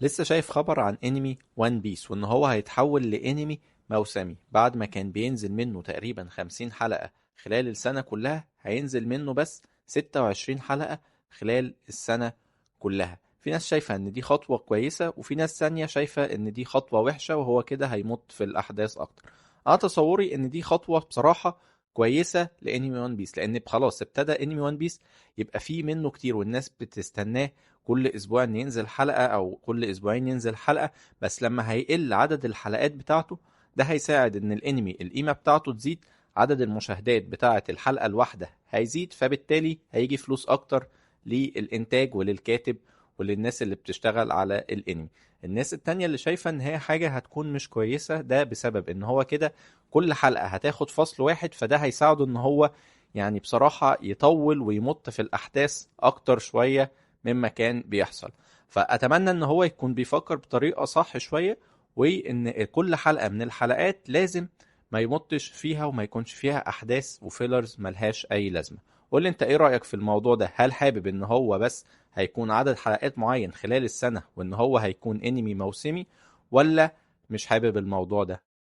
لسه شايف خبر عن انمي One Piece وان هو هيتحول لانمي موسمي. بعد ما كان بينزل منه تقريبا 50 حلقة خلال السنة كلها، هينزل منه بس 26 حلقة خلال السنة كلها. في ناس شايفة ان دي خطوة كويسة، وفي ناس ثانية شايفة ان دي خطوة وحشة وهو كده هيمط في الاحداث اكتر. انا تصوري ان دي خطوة بصراحة كويسة لانمي One Piece، لان خلاص ابتدى انمي One Piece يبقى فيه منه كتير والناس بتستناه كل اسبوع ان ينزل حلقة او كل اسبوعين ينزل حلقة. بس لما هيقل عدد الحلقات بتاعته ده هيساعد ان الانمي القيمة بتاعته تزيد، عدد المشاهدات بتاعة الحلقة الواحدة هيزيد، فبالتالي هيجي فلوس اكتر للانتاج وللكاتب وللناس اللي بتشتغل على الانمي. الناس التانية اللي شايفة ان هي حاجة هتكون مش كويسة، ده بسبب ان هو كده كل حلقة هتاخد فصل واحد، فده هيساعده ان هو بصراحة يطول ويمط في الاحداث اكتر شوية مما كان بيحصل. فاتمنى ان هو يكون بيفكر بطريقة صح شوية، وان كل حلقة من الحلقات لازم ما يمطش فيها وما يكونش فيها احداث وفيلرز ملهاش اي لازمة. قول لي انت ايه رأيك في الموضوع ده؟ هل حابب ان هو بس هيكون عدد حلقات معين خلال السنة وان هو هيكون انمي موسمي، ولا مش حابب الموضوع ده؟